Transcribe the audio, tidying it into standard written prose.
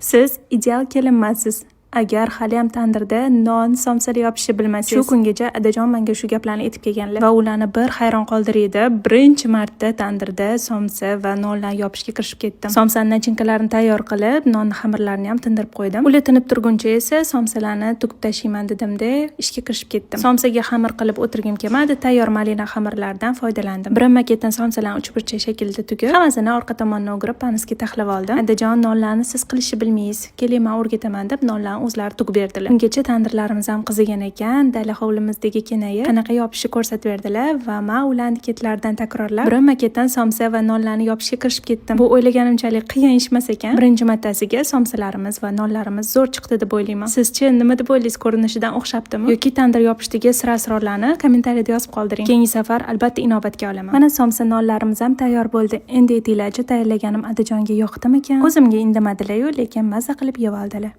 Siz ideal kelinmassiz, agar haliyam tandirda non, somsalar yopishni bilmasangiz. Shu kungacha adajon menga shu gaplarni aytib kelganlar va ularni bir hayron qoldirdi. Birinchi marta tandirda somsa va nonlarni yopishga kirishib ketdim. Somsani начинка larini tayyor qilib, non xamirlarini ham tindirib qo'ydim. Ular tinib turguncha esa somsalarni tugib tashlayman dedimda, ishga kirishib ketdim. Somsaga xamir qilib o'tirgim kelmadi, tayyor malina xamirlaridan foydalandim. Birinma-ketin somsalarni uchburchak shaklda tugib, hammasini orqa tomonidan o'girib panasga taxlab oldim. Adajon, "Nonlarni siz qilishni bilmaysiz, keling, men o'rgataman", deb nonlarni o'zlari tugib berdilar. Ungacha tandirlarimiz ham qizigan ekan. Dala hovlimizdagi kennoyi qanaqa yopishni ko'rsatib berdilar va men ularni ketlaridan takrorlab, birinma-ketin somsa va nonlarni yopishga kirishib ketdim. Bu o'ylaganimchalik qiyin ish emas ekan. Birinchi martasiga somsalarimiz va nonlarimiz zo'r chiqdi deb o'ylayman. Sizchi, nima deb o'ylaysiz, ko'rinishidan o'xshabdimi yoki tandir yopishdagi sir asrorlarni kommentariyada yozib qoldiring. Keyingi safar albatta inobatga olaman. Mana, somsa, nonlarimiz ham tayyor bo'ldi. Endi aytinglarchi, tayyorlaganim adajonga yoqdimikan? O'zimga indamadilar-yu, lekin maza qilib yeb oldilar.